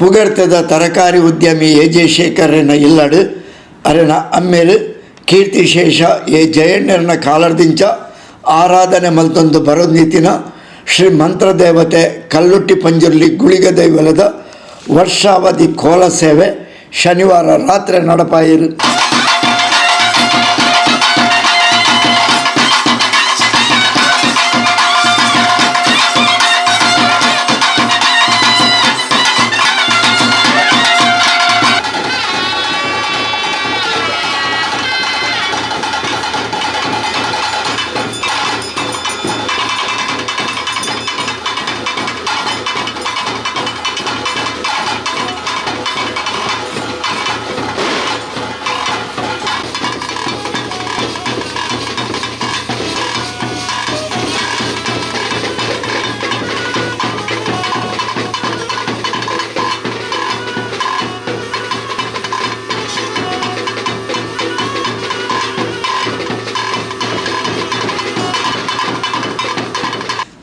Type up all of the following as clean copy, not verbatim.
ಪುಗರ್ತೆದ ತರಕಾರಿ ಉದ್ಯಮಿ ಎ ಜೆ ಶೇಖರ್ರೆನ ಇಲ್ಲಡ್ ಅರೆನ ಅಮ್ಮೆರ್ ಕೀರ್ತಿಶೇಷ ಎ ಜಯಣ್ಣೆರ್ನ ಕಾಲರ್ದಿಂಚ ಆರಾಧನೆ ಮಲ್ತೊಂದು ಬರೊಂದಿತ್ತಿನ ಶ್ರೀ ಮಂತ್ರದೇವತೆ ಕಲ್ಲುಟ್ಟಿ ಪಂಜುರ್ಲಿ ಗುಳಿಗ ದೈವಲದ ವರ್ಷಾವಧಿ ಕೋಲ ಸೇವೆ ಶನಿವಾರ ರಾತ್ರೆ ನಡಪಾಯೆರ್.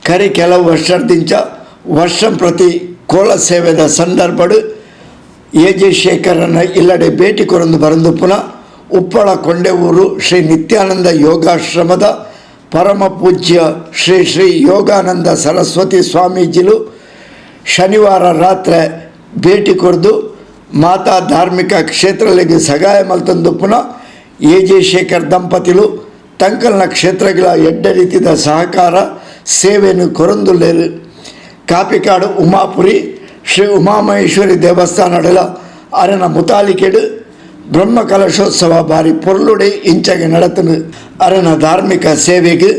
ಕರಿ ಕೆಲವು ವರ್ಷದಿಂಚ ವರ್ಷ ಪ್ರತಿ ಕೋಲ ಸೇವೆದ ಸಂದರ್ಭಡ್ ಎ ಜೆ ಶೇಖರನ ಇಲ್ಲಡೆ ಭೇಟಿ ಕೊರೊಂದು ಬರಂದುಪ್ಪುನ ಉಪ್ಪಳ ಕೊಂಡೆವೂರು ಶ್ರೀ ನಿತ್ಯಾನಂದ ಯೋಗಾಶ್ರಮದ ಪರಮ ಪೂಜ್ಯ ಶ್ರೀ ಶ್ರೀ ಯೋಗಾನಂದ ಸರಸ್ವತಿ ಸ್ವಾಮೀಜಿಲು ಶನಿವಾರ ರಾತ್ರೆ ಭೇಟಿ ಕೊರ್ದು ಮಾತಾ ಧಾರ್ಮಿಕ ಕ್ಷೇತ್ರಗಳಿಗೆ ಸಹಾಯ ಮಲ್ತೊಂದುಪ್ಪುನ ಎ ಜೆ ಶೇಖರ್ ದಂಪತಿಲು ತಂಕಲ್ನ ಕ್ಷೇತ್ರಗಳ ಎಡ್ಡೆ ರೀತಿದ ಸಹಕಾರ ಸೇವೆಯನ್ನು ಕೊರೊಂದುಲ್ಲೆರ್. ಕಾಪಿಕಾಡು ಉಮಾಪುರಿ ಶ್ರೀ ಉಮಾಮಹೇಶ್ವರಿ ದೇವಸ್ಥಾನಡಲ ಅರೆನ ಮುತಾಲಿಕೆಡು ಬ್ರಹ್ಮ ಕಲಶೋತ್ಸವ ಬಾರಿ ಪೊರ್ಲುಡೆ ಇಂಚಗೆ ನಡತನು. ಅರೆನ ಧಾರ್ಮಿಕ ಸೇವೆಗೆ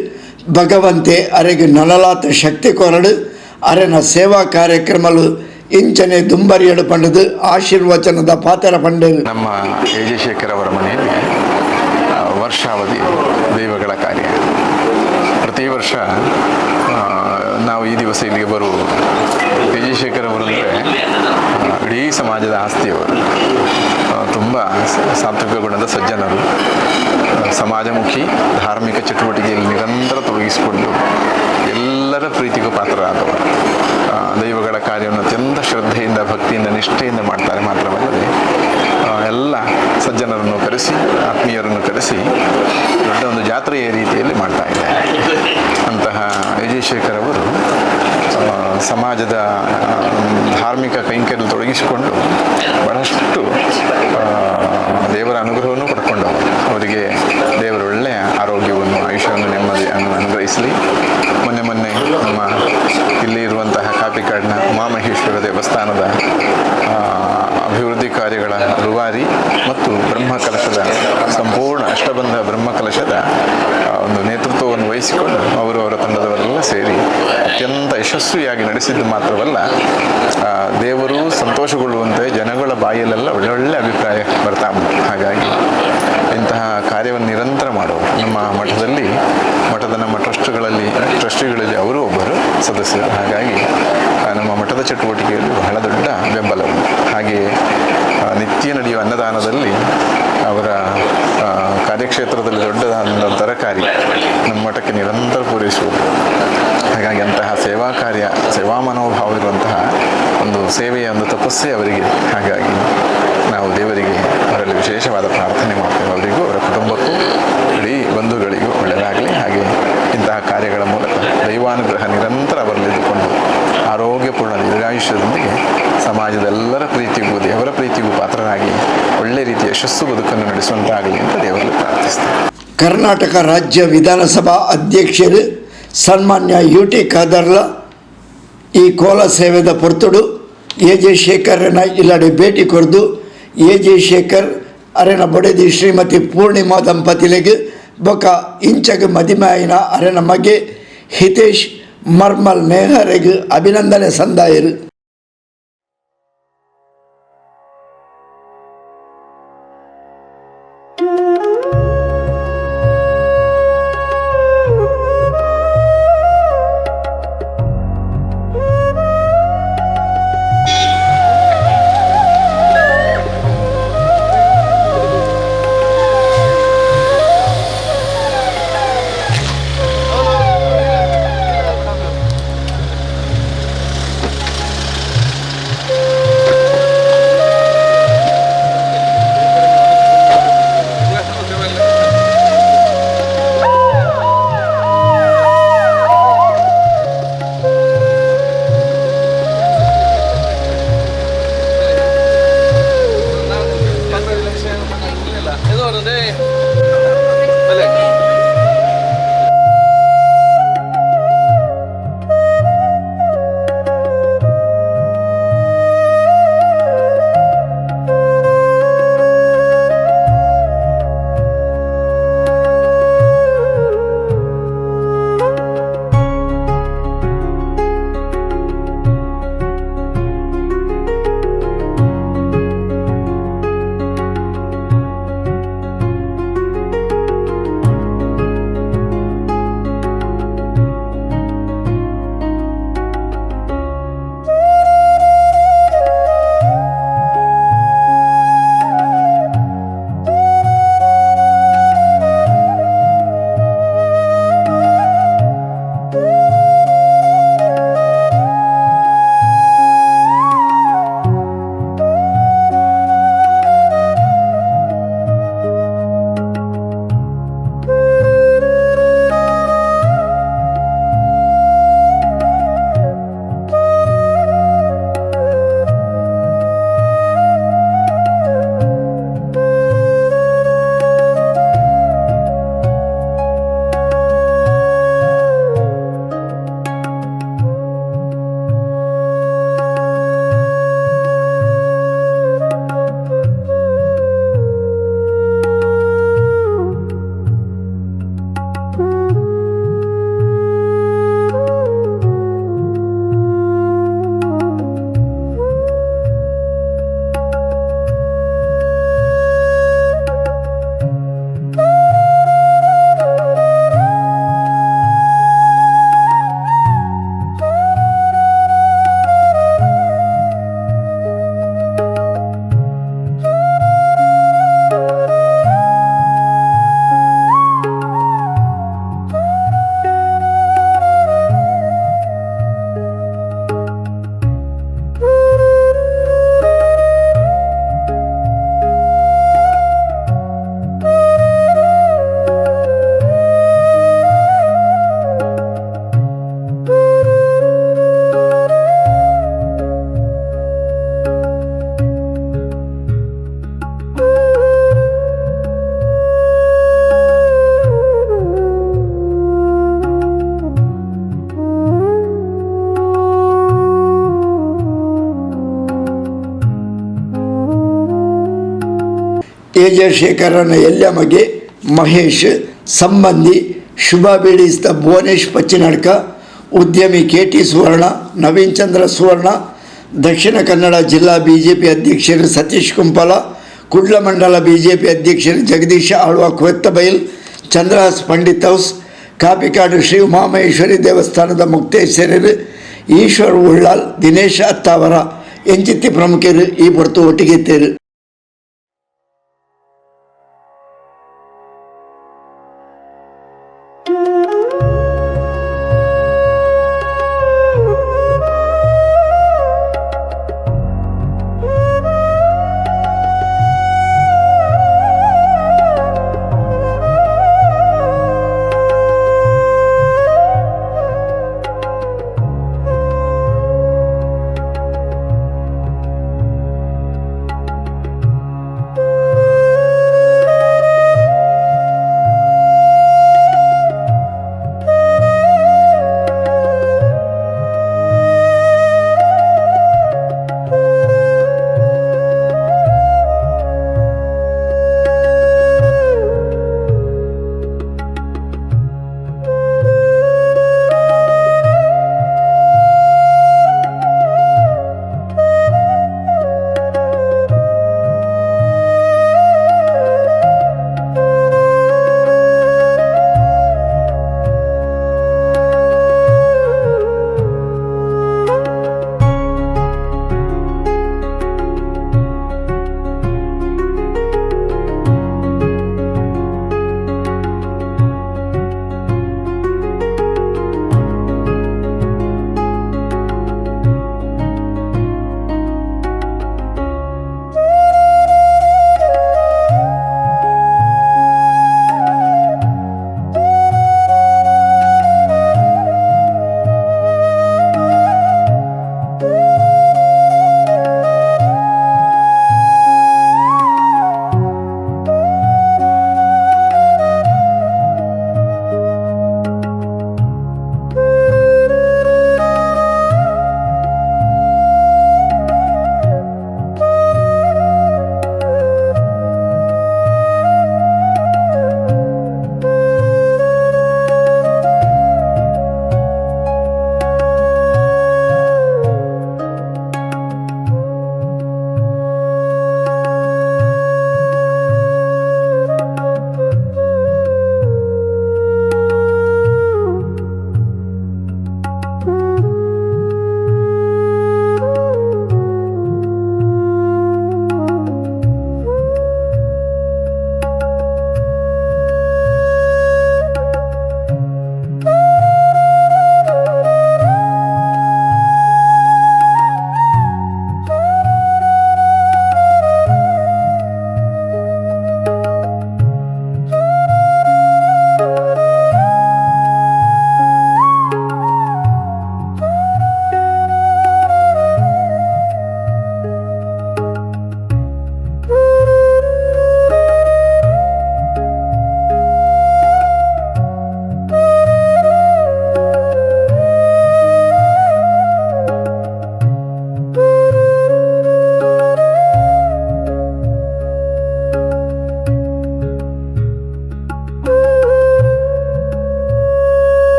ಭಗವಂತೆ ಅರೆಗೆ ನಲಲಾತ ಶಕ್ತಿ ಕೊರಡು ಅರೆನ ಸೇವಾ ಕಾರ್ಯಕ್ರಮಲು ಇಂಚನೆ ದುಂಬರಿಯಡು ಪಂಡದು ಆಶೀರ್ವಚನದ ಪಾತ್ರ ಪಂಡರು. ನಮ್ಮ ಎ ಜೆ ಶೇಖರ್ ಅವರ ಮನೆಯಲ್ಲಿ ವರ್ಷಾವಧಿ ದೈವಗಳ ಕಾರ್ಯ. ಪ್ರತಿ ವರ್ಷ ನಾವು ಈ ದಿವಸ ಇಲ್ಲಿಗೆ ಬರುವುದು. ಎ ಜೆ ಶೇಖರ್ ಅವರು ಅಂದರೆ ಇಡೀ ಸಮಾಜದ ಆಸ್ತಿಯವರು. ತುಂಬ ಸಾತ್ವಿಕ ಗುಣದ ಸಜ್ಜನರು, ಸಮಾಜಮುಖಿ, ಧಾರ್ಮಿಕ ಚಟುವಟಿಕೆಯಲ್ಲಿ ನಿರಂತರ ತೊಡಗಿಸಿಕೊಂಡು ಎಲ್ಲರ ಪ್ರೀತಿಗೂ ಪಾತ್ರರಾದವರು. ದೈವಗಳ ಕಾರ್ಯವನ್ನು ಅತ್ಯಂತ ಶ್ರದ್ಧೆಯಿಂದ, ಭಕ್ತಿಯಿಂದ, ನಿಷ್ಠೆಯಿಂದ ಮಾಡ್ತಾರೆ. ಮಾತ್ರವಲ್ಲದೆ ಎಲ್ಲ ಸಜ್ಜನರನ್ನು ಕರೆಸಿ, ಆತ್ಮೀಯರನ್ನು ಕರೆಸಿ ದೊಡ್ಡ ಒಂದು ಜಾತ್ರೆಯ ರೀತಿಯಲ್ಲಿ ಮಾಡ್ತಾ ಇದ್ದಾರೆ. ಅಂತಹ ಎ ಜೆ ಶೇಖರ್ ಅವರು ಸಮಾಜದ ಧಾರ್ಮಿಕ ಕೈಂಕರ್ಯ ತೊಡಗಿಸಿಕೊಂಡು ಬಹಳಷ್ಟು ದೇವರ ಅನುಗ್ರಹವನ್ನು ಪಡ್ಕೊಂಡವರು. ಅವರಿಗೆ ದೇವರು ಒಳ್ಳೆಯ ಆರೋಗ್ಯವನ್ನು, ಆಯುಷ್ಯವನ್ನು, ನೆಮ್ಮದಿಯನ್ನು ಅನುಗ್ರಹಿಸಲಿ. ಮೊನ್ನೆ ಮೊನ್ನೆ ನಮ್ಮ ಇಲ್ಲಿ ಇರುವಂತಹ ಕಾಪಿಕಾಡಿನ ಉಮಾಮಹೇಶ್ವರ ದೇವಸ್ಥಾನದ ಅಭಿವೃದ್ಧಿ ಕಾರ್ಯಗಳ ರೂವಾರಿ ಮತ್ತು ಬ್ರಹ್ಮಕಲಶದ ಸಂಪೂರ್ಣ ಅಷ್ಟಬಂಧ ಬ್ರಹ್ಮಕಲಶದ ಒಂದು ನೇತೃತ್ವವನ್ನು ವಹಿಸಿಕೊಂಡು ಅವರು ಅವರ ತಂಡದವರೆಲ್ಲ ಸೇರಿ ಅತ್ಯಂತ ಯಶಸ್ವಿಯಾಗಿ ನಡೆಸಿದ್ದು ಮಾತ್ರವಲ್ಲ, ದೇವರು ಸಂತೋಷಗೊಳ್ಳುವಂತೆ ಜನಗಳ ಬಾಯಲ್ಲೆಲ್ಲ ಒಳ್ಳೊಳ್ಳೆ ಅಭಿಪ್ರಾಯ ಬರ್ತಾ ಉಂಟು. ಹಾಗಾಗಿ ಇಂತಹ ಕಾರ್ಯವನ್ನು ನಿರಂತರ ಮಾಡುವರು. ನಮ್ಮ ಮಠದಲ್ಲಿ, ಮಠದ ನಮ್ಮ ಟ್ರಸ್ಟಿಗಳಲ್ಲಿ ಅವರು ಒಬ್ಬರು ಸದಸ್ಯರು. ಹಾಗಾಗಿ ನಮ್ಮ ಮಠದ ಚಟುವಟಿಕೆಯಲ್ಲಿ ಬಹಳ ದೊಡ್ಡ ಬೆಂಬಲ ಉಂಟು. ಹಾಗೆಯೇ ನಿತ್ಯ ನಡೆಯುವ ಅನ್ನದಾನದಲ್ಲಿ ಅವರ ಕಾರ್ಯಕ್ಷೇತ್ರದಲ್ಲಿ ದೊಡ್ಡದಾದ ತರಕಾರಿ ನಮ್ಮ ಮಠಕ್ಕೆ ನಿರಂತರ ಪೂರೈಸುವುದು. ಹಾಗಾಗಿ ಅಂತಹ ಸೇವಾ ಕಾರ್ಯ, ಸೇವಾ ಮನೋಭಾವ ಇರುವಂತಹ ಒಂದು ಸೇವೆಯ ಒಂದು ತಪಸ್ಸೇ ಅವರಿಗೆ. ಹಾಗಾಗಿ ನಾವು ದೇವರಿಗೆ ಅವರಲ್ಲಿ ವಿಶೇಷವಾದ ಪ್ರಾರ್ಥನೆ ಮಾಡ್ತೇವೆ. ಅವರಿಗೂ, ಅವರ ಕುಟುಂಬಕ್ಕೂ, ಇಡೀ ಬಂಧುಗಳಿಗೂ ಒಳ್ಳೆಯದಾಗಲಿ. ಹಾಗೆ ಇಂತಹ ಕಾರ್ಯಗಳ ಮೂಲಕ ದೈವಾನುಗ್ರಹ ನಿರಂತರ ಅವರಲ್ಲಿದ್ದುಕೊಂಡು ಆರೋಗ್ಯಪೂರ್ಣ ದೀರ್ಘಾಯುಷ್ಯದೊಂದಿಗೆ ಸಮಾಜದ ಎಲ್ಲರ ಪ್ರೀತಿಗೂ, ದೇವರ ಪ್ರೀತಿಗೂ ಪಾತ್ರರಾಗಿ ಒಳ್ಳೆ ರೀತಿಯ ಯಶಸ್ಸು ಬದುಕನ್ನು ನಡೆಸುವಂತಾಗಲಿ ಅಂತ ದೇವರಲ್ಲಿ ಪ್ರಾರ್ಥಿಸ್ತೇನೆ. ಕರ್ನಾಟಕ ರಾಜ್ಯ ವಿಧಾನಸಭಾ ಅಧ್ಯಕ್ಷರು ಸನ್ಮಾನ್ಯ ಯು ಟಿ ಖಾದರ್ಲ ಈ ಕೋಲ ಸೇವೆದ ಪೊರ್ತುಡು ಎ ಜೆ ಶೇಖರ್ನ ಇಲ್ಲಡೆ ಭೇಟಿ ಕೊರ್ದು ಎ ಜೆ ಶೇಖರ್ ಅರೆನ ಬೊಡೆದಿ ಶ್ರೀಮತಿ ಪೂರ್ಣಿಮಾ ದಂಪತಿಲೆಗ್ ಬೊಕ ಇಂಚಗ್ ಮದಿಮಾಯಿನ ಅರೆನ ಮಗೆ ಹಿತೇಶ್ ಮರ್ಮಲ್ ನೇಹರೆಗ್ ಅಭಿನಂದನೆ ಸಂದಾಯರು. ಎ ಜೆ ಶೇಖರನ ಎಲ್ಯ ಮಗೆ ಮಹೇಶ್, ಸಂಬಂಧಿ ಶುಭ ಬೀಡಿಸ್ದ ಭುವನೇಶ್ ಪಚ್ಚಿನಡ್ಕ, ಉದ್ಯಮಿ ಕೆ ಟಿ ಸುವರ್ಣ, ನವೀನ್ ಚಂದ್ರ ಸುವರ್ಣ, ದಕ್ಷಿಣ ಕನ್ನಡ ಜಿಲ್ಲಾ ಬಿಜೆಪಿ ಅಧ್ಯಕ್ಷರು ಸತೀಶ್ ಕುಂಪಲ, ಕುಡ್ಲ ಮಂಡಲ ಬಿಜೆಪಿ ಅಧ್ಯಕ್ಷರು ಜಗದೀಶ ಆಳ್ವ ಕೊತ್ತಬೈಲ್, ಚಂದ್ರಹಾಸ್ ಪಂಡಿತ್ ಹೌಸ್, ಕಾಪಿಕಾಡು ಶ್ರೀ ಉಮಾಮಹೇಶ್ವರಿ ದೇವಸ್ಥಾನದ ಮುಕ್ತೇಶ್ವರರು ಈಶ್ವರ್ ಉಳ್ಳಾಲ್, ದಿನೇಶ್ ಅತ್ತಾವರ ಇಂಚಿತ್ತಿ ಪ್ರಮುಖರು ಈ ಪೊರ್ತು ಒಟ್ಟಿಗೆ ಇತ್ತೆರ್.